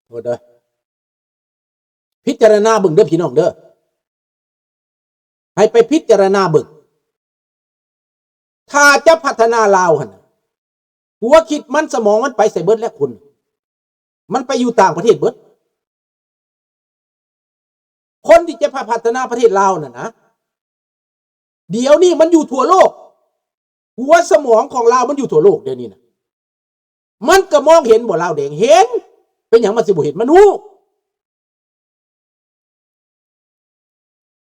ໂທດເດີ ພິຈາລະນາເບິ່ງເດີພີ່ນ້ອງເດີ ໃຫ້ໄປພິຈາລະນາເບິ່ງ ຖ້າຈະພັດທະນາລາວຫັ້ນນະ ຫົວຄິດມັນສະໝອງມັນໄປໃສເບິດແລ້ວຄົນ ມັນໄປຢູ່ຕ່າງປະເທດເບິດ ຄົນທີ່ຈະພັດທະນາປະເທດລາວນັ້ນນະ ດຽວນີ້ມັນຢູ່ທົ່ວໂລກ ຫົວສະໝອງຂອງລາວມັນຢູ່ທົ່ວໂລກດຽວນີ້ນະ ມັນກໍມອງເຫັນບໍ່ລາວແດງ ເຫັນ ເປັນຫຍັງມັນຊິບໍ່ເຫັນ ມັນຮູ້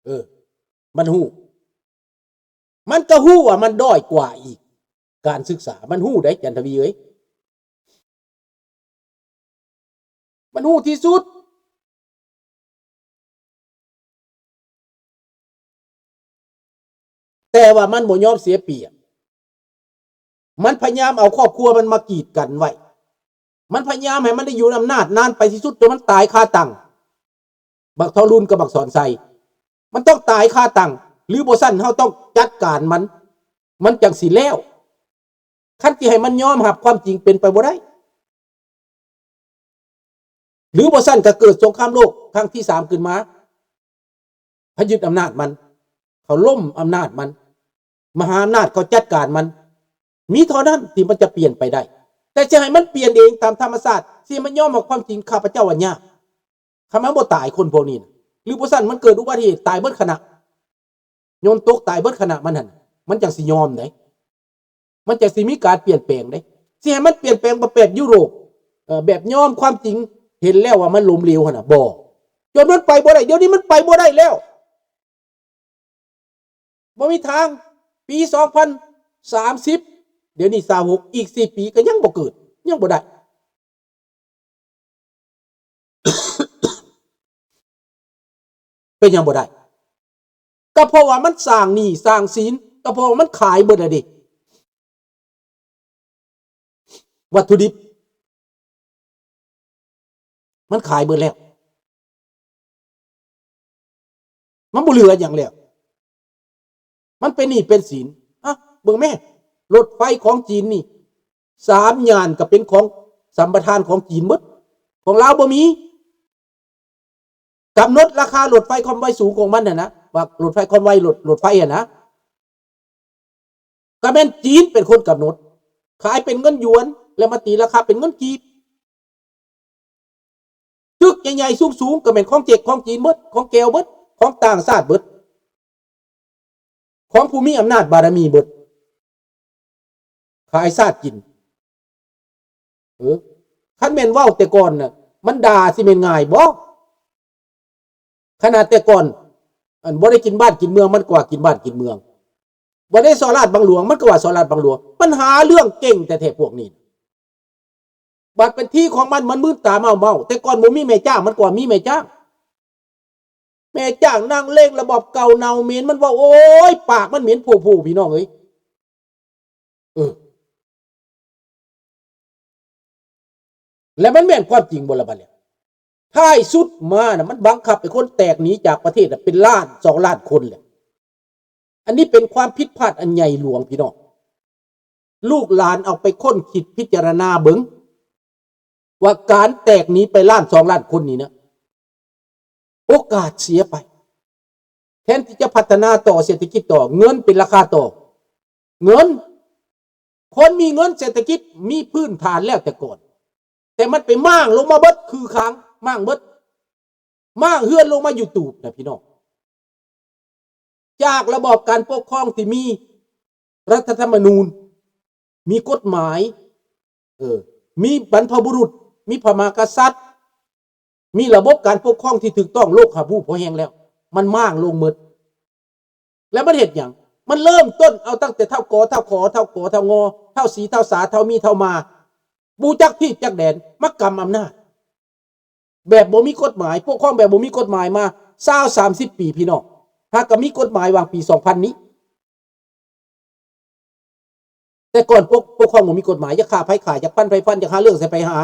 ເອີ ມັນຮູ້ ມັນກໍຮູ້ວ່າມັນດ້ອຍກວ່າອີກ ການສຶກສາ ມັນຮູ້ເດ້ ຈັນທະວີເອີຍ ມັນຮູ້ທີ່ສຸດ ແຕ່ວ່າມັນບໍ່ຍອມເສຍປຽບ ມັນພະຍາຍາມເອົາຄອບຄົວມັນມາກີດກັນໄວ້ ມັນພະຍາຍາມໃຫ້ມັນໄດ້ຢູ່ອຳນາດນານໄປທີ່ສຸດ ຈົນມັນຕາຍຄາຕັ່ງ ບັກທອງລຸນກັບບັກສອນໄຊ ມັນຕ້ອງຕາຍຄາຕັ່ງ ຫຼືບໍ່ຊັ້ນເຮົາຕ້ອງຈັດການມັນ ມັນຈັ່ງຊິແລ້ວ ຄັນຊິໃຫ້ມັນຍອມຮັບຄວາມຈິງເປັນໄປບໍ່ໄດ້ ຫຼືບໍ່ຊັ້ນກໍເກີດສົງຄາມໂລກຄັ້ງທີສາມຂຶ້ນມາ ເຂົາຍຶດອຳນາດມັນ ເຂົາລົ້ມອຳນາດມັນ ມະຫາອຳນາດເຂົາຈັດການມັນ ມີເທົ່ານັ້ນທີ່ມັນຈະປ່ຽນໄປໄດ້ ແຕ່ຈະໃຫ້ມັນປ່ຽນເອງຕາມທຳມະຊາດ ຊິໃຫ້ມັນຍອມຮັບຄວາມຈິງ ຂ້າພະເຈົ້າວ່າຍາກ ຄັນມັນບໍ່ຕາຍຄົນພວກນີ້ນະ ຫຼືບໍ່ຊັ້ນມັນເກີດອຸບັດຕິເຫດຕາຍເບິດຄະນະ ຍົນຕົກຕາຍເບິດຄະນະມັນຫັ້ນ ມັນຈັ່ງຊິຍອມໃດ ມັນຈັ່ງຊິມີການປ່ຽນແປງໃດ ຊິໃຫ້ມັນປ່ຽນແປງແບບ ແບບຢູໂຣບ ເອີ ແບບຍອມຄວາມຈິງ ເຫັນແລ້ວວ່າມັນລົ້ມເຫຼວຫັ້ນນະ ບໍ່ ຈົນມັນໄປບໍ່ໄດ້ ດຽວນີ້ມັນໄປບໍ່ໄດ້ແລ້ວ ບໍ່ມີທາງ ປີສອງພັນສາມສິບ ດຽວນີ້ຊາວຫົກ ອີກສີ່ປີກໍຍັງບໍ່ເກີດ ຍັງບໍ່ໄດ້ ເປັນຫຍັງບໍ່ໄດ້? ກໍເພາະວ່າມັນສ້າງໜີ້ສ້າງສິນ ກໍເພາະວ່າມັນຂາຍເບິດແລ້ວເດ້ ວັດຖຸດິບ ມັນຂາຍເບິດແລ້ວ ມັນບໍ່ເຫຼືອຫຍັງແລ້ວ ມັນເປັນໜີ້ເປັນສິນ ອະ ເບິ່ງແມ້ ລົດໄຟຂອງຈີນນີ້ ສາມຍ່ານກໍເປັນຂອງສຳປະທານຂອງຈີນເບິດ ຂອງລາວບໍ່ມີ ກຳນົດລາຄາລົດໄຟຄວາມໄວສູງຂອງມັນຫັ້ນນະ ວ່າລົດໄຟຄວາມໄວ ລົດ ລົດໄຟຫັ້ນນະ ກໍແມ່ນຈີນເປັນຄົນກຳນົດ ຂາຍເປັນເງິນຢວນ ແລ້ວມາຕີລາຄາເປັນເງິນກີບ ຕຶກໃຫຍ່ໆສູງໆ ກໍແມ່ນຂອງເຈັກຂອງຈີນເບິດ ຂອງແກວເບິດ ຂອງຕ່າງຊາດເບິດ ຂອງຜູ້ມີອຳນາດບາລະມີເບິດ ຂາຍຊາດກິນ ເອີ ຄັນແມ່ນເວົ້າແຕ່ກ່ອນນະ ມັນດ່າຊິແມ່ນງ່າຍບໍ່? ຂະໜາດແຕ່ກ່ອນ ອັນ ບໍ່ໄດ້ກິນບ້ານກິນເມືອງ ມັນກໍວ່າກິນບ້ານກິນເມືອງ ບໍ່ໄດ້ສໍ້ລາດບັງຫຼວງ ມັນກໍວ່າສໍ້ລາດບັງຫຼວງ ມັນຫາເລື່ອງເກັ່ງແທ້ໆພວກນີ້ ບັດເປັນທີ່ຂອງມັນ ມັນມືນຕາເມົາໆ ແຕ່ກ່ອນບໍ່ມີແມ່ຈ້າງ ມັນກໍວ່າມີແມ່ຈ້າງ ແມ່ຈ້າງນາງເລັງລະບອບເກົ່າເນົ່າເໝັນ ມັນເວົ້າ ໂອ້ຍ ປາກມັນເໝັນໂພໆ ພີ່ນ້ອງເອີຍ ເອີ ແລະມັນແມ່ນຄວາມຈິງບໍ່ລະບັດນີ້? ທ້າຍສຸດມານະ ມັນບັງຄັບໃຫ້ຄົນແຕກໜີຈາກປະເທດນະ ເປັນລ້ານສອງລ້ານຄົນແຫຼະ ອັນນີ້ເປັນຄວາມຜິດພາດອັນໃຫຍ່ຫຼວງ ພີ່ນ້ອງ ລູກຫຼານເອົາໄປຄົ້ນຄິດພິຈາລະນາເບິ່ງ ວ່າການແຕກໜີໄປລ້ານສອງລ້ານຄົນນີ້ນະ ໂອກາດເສຍໄປ ແທນທີ່ຈະພັດທະນາຕໍ່ເສດຖະກິດຕໍ່ ເງິນເປັນລາຄາຕໍ່ ເງິນ ຄົນມີເງິນ ເສດຖະກິດມີພື້ນຖານແລ້ວແຕ່ກ່ອນ ແຕ່ມັນໄປມ້າງລົງມາເບິດ ຄືຄາງມ້າງເບິດ ມ້າງເຮືອນລົງມາຢູ່ຕູບນະ ພີ່ນ້ອງ ຈາກລະບອບການປົກຄອງທີ່ມີລັດຖະທຳມະນູນ ມີກົດໝາຍ ເອີ ມີບັນພະບຸລຸດ ມີພະມະຫາກະສັດ ມີລະບົບການປົກຄອງທີ່ຖືກຕ້ອງ ໂລກຮັບຮູ້ພໍແຮງແລ້ວ ມັນມ້າງລົງໝົດ ແລ້ວມັນເຮັດຫຍັງ? ມັນເລີ່ມຕົ້ນເອົາຕັ້ງແຕ່ທ້າວ ກ ທ້າວ ຂ ທ້າວ ກ ທ້າວ ງ ທ້າວສີ ທ້າວສາ ທ້າວມີ ທ້າວມາ ບໍ່ຈັກທີບຈັກແດນ ມາກຳອຳນາດ ແບບບໍ່ມີກົດໝາຍ ປົກຄອງແບບບໍ່ມີກົດໝາຍມາຊາວສາມສິບປີ ພີ່ນ້ອງ ຫາກະມີກົດໝາຍຫວ່າງປີສອງພັນນີ້ ແຕ່ກ່ອນປົກ ປົກຄອງບໍ່ມີກົດໝາຍ ຢາກຂ້າໃຜຂ້າ ຢາກຟັນໃຜຟັນ ຢາກຫາເລື່ອງໃສ່ໃຜຫາ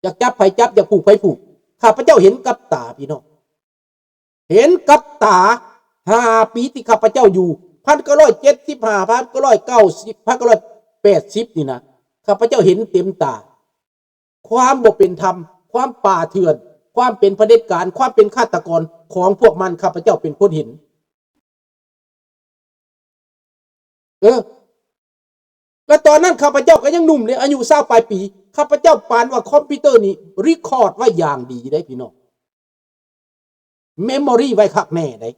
ຢາກຈັບໃຜຈັບ ຢາກຜູກໃຜຜູກ ຂ້າພະເຈົ້າເຫັນກັບຕາ ພີ່ນ້ອງ ເຫັນກັບຕາ ຫ້າປີທີ່ຂ້າພະເຈົ້າຢູ່ ພັນເກົ້າຮ້ອຍເຈັດສິບຫ້າ ພັນເກົ້າຮ້ອຍເກົ້າສິບ ພັນເກົ້າຮ້ອຍແປດສິບນີ້ນະ ຂ້າພະເຈົ້າເຫັນເຕັມຕາ ຄວາມບໍ່ເປັນທຳ ຄວາມປ່າເຖື່ອນ, ຄວາມເປັນຜະເດັດການ, ຄວາມເປັນຄາດຕະກອນຂອງພວກມັນ, ຂ້າພະເຈົ້າເປັນຄົນເຫັນ. ເອີ ແລະ ຕອນນັ້ນຂ້າພະເຈົ້າກໍຍັງໜຸ່ມເດ້, ອາຍຸຊາວປາຍປີ. ຂ້າພະເຈົ້າປານວ່າຄອມພິວເຕີນີ້ record ໄວ້ຢ່າງດີເດ້ພີ່ນ້ອງ, memory ໄວ້ຄັກແນ່ເດ້.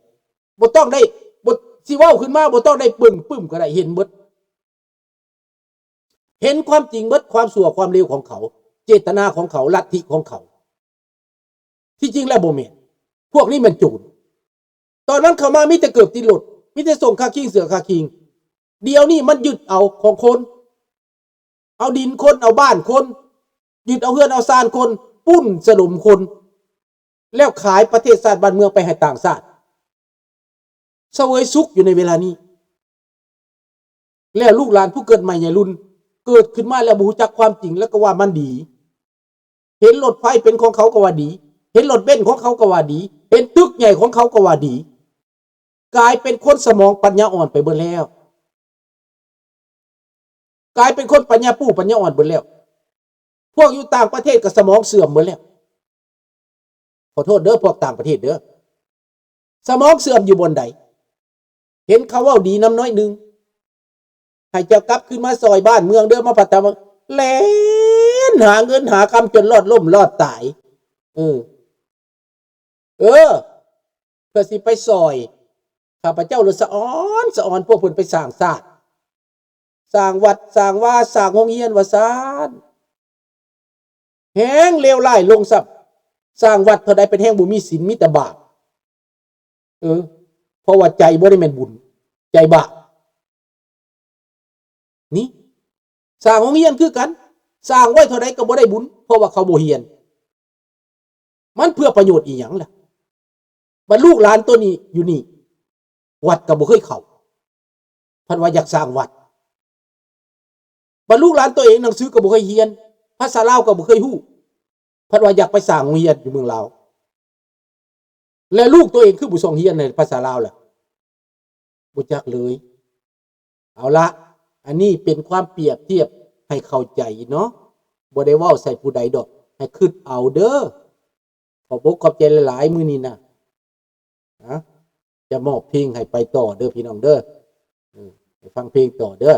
ບໍ່ຕ້ອງໄດ້ ບໍ່ ຊິເວົ້າຂຶ້ນມາ ບໍ່ຕ້ອງໄດ້ປຶ້ງປຶ້ມກໍໄດ້, ເຫັນເບິດ. ເຫັນຄວາມຈິງເບິດ, ຄວາມຊົ່ວຄວາມເລວຂອງເຂົາ, ເຈດຕະນາຂອງເຂົາ, ລັດທິຂອງເຂົາ. ທີ່ຈິງແລ້ວບໍ່ແມ່ນ, ພວກນີ້ແມ່ນໂຈນ. ຕອນມັນເຂົ້າມາມີແຕ່ເກີບຕິດລົດ, ມີແຕ່ສົ້ງຄາຄີງເສື້ອຄາຄີງ. ດຽວນີ້ມັນຍຶດເອົາຂອງຄົນ, ເອົາດິນຄົນ, ເອົາບ້ານຄົນ, ຍຶດເອົາເຮືອນເອົາຊານຄົນ, ປຸ້ນສະດົມຄົນ, ແລ້ວຂາຍປະເທດຊາດບ້ານເມືອງໄປໃຫ້ຕ່າງຊາດ. ສະເຫວີຍສຸກຢູ່ໃນເວລານີ້. ແລ້ວລູກຫຼານຜູ້ເກີດໃໝ່ໃຫຍ່ລຸນ ເກີດຂຶ້ນມາແລ້ວບໍ່ຮູ້ຈັກຄວາມຈິງ ແລ້ວກໍວ່າມັນດີ. ເຫັນລົດໄຟເປັນຂອງເຂົາກໍວ່າດີ, ເຫັນລົດເບັນຂອງເຂົາກໍວ່າດີ, ເຫັນຕຶກໃຫຍ່ຂອງເຂົາກໍວ່າດີ. ກາຍເປັນຄົນສະໝອງປັນຍາອ່ອນໄປເບິດແລ້ວ. ກາຍເປັນຄົນປັນຍາປູ້ປັນຍາອ່ອນເບິດແລ້ວ. ພວກຢູ່ຕ່າງປະເທດກໍສະໝອງເສື່ອມເບິດແລ້ວ. ຂໍໂທດເດີ ພວກຕ່າງປະເທດເດີ, ສະໝອງເສື່ອມຢູ່ບ່ອນໃດ? ເຫັນເຂົາເວົ້າດີນຳໜ້ອຍໜຶ່ງ, ໃຫ້ເຈົ້າກັບຄືນມາຊ່ອຍບ້ານເມືອງເດີ, ມາພັດທະນາ, ແລ່ນຫາເງິນຫາຄຳຈົນລອດລົ້ມລອດຕາຍ. ເອີ ເອີ ເພື່ອຊິໄປຊ່ອຍ. ຂ້າພະເຈົ້າລະສະອອນສະອອນພວກເພິ່ນໄປສ້າງຊາດ, ສ້າງວັດ ສ້າງວາ ສ້າງໂຮງຮຽນວ່າຊັ້ນ. ແຮງເລວຮ້າຍລົງຊ້ຳ. ສ້າງວັດເທົ່າໃດເປັນແຮງບໍ່ມີສິນ ມີແຕ່ບາບ. ເອີ ເພາະວ່າໃຈບໍ່ໄດ້ແມ່ນບຸນ, ໃຈບາບ. ນີ້ ສ້າງໂຮງຮຽນຄືກັນ, ສ້າງໄວ້ເທົ່າໃດກໍບໍ່ໄດ້ບຸນ ເພາະວ່າເຂົາບໍ່ຮຽນ. ມັນເພື່ອປະໂຫຍດອີ່ຫຍັງລະ? ບັດລູກຫຼານໂຕນີ້ຢູ່ນີ້ ວັດກໍບໍ່ເຄີຍເຂົ້າ, ພັດວ່າຢາກສ້າງວັດ. ບັດລູກຫຼານໂຕເອງໜັງສືກໍບໍ່ເຄີຍຮຽນ, ພາສາລາວກໍບໍ່ເຄີຍຮູ້, ພັດວ່າຢາກໄປສ້າງໂຮງຮຽນຢູ່ເມືອງລາວ. ແລະ ລູກໂຕເອງຄືບໍ່ສົ່ງຮຽນໃນພາສາລາວລະ? ບໍ່ຈັກເລີຍ. ເອົາລະ, ອັນນີ້ເປັນຄວາມປຽບທຽບໃຫ້ເຂົ້າໃຈເນາະ, ບໍ່ໄດ້ເວົ້າໃສ່ຜູ້ໃດດອກ, ໃຫ້ຄິດເອົາເດີ. ຂອບອົກຂອບໃຈຫຼາຍໆ ມື້ນີ້ນະ. ນະ ຈະມອບເພງໃຫ້ໄປຕໍ່ເດີພີ່ນ້ອງເດີ. ເອີ ໄປຟັງເພງຕໍ່ເດີ.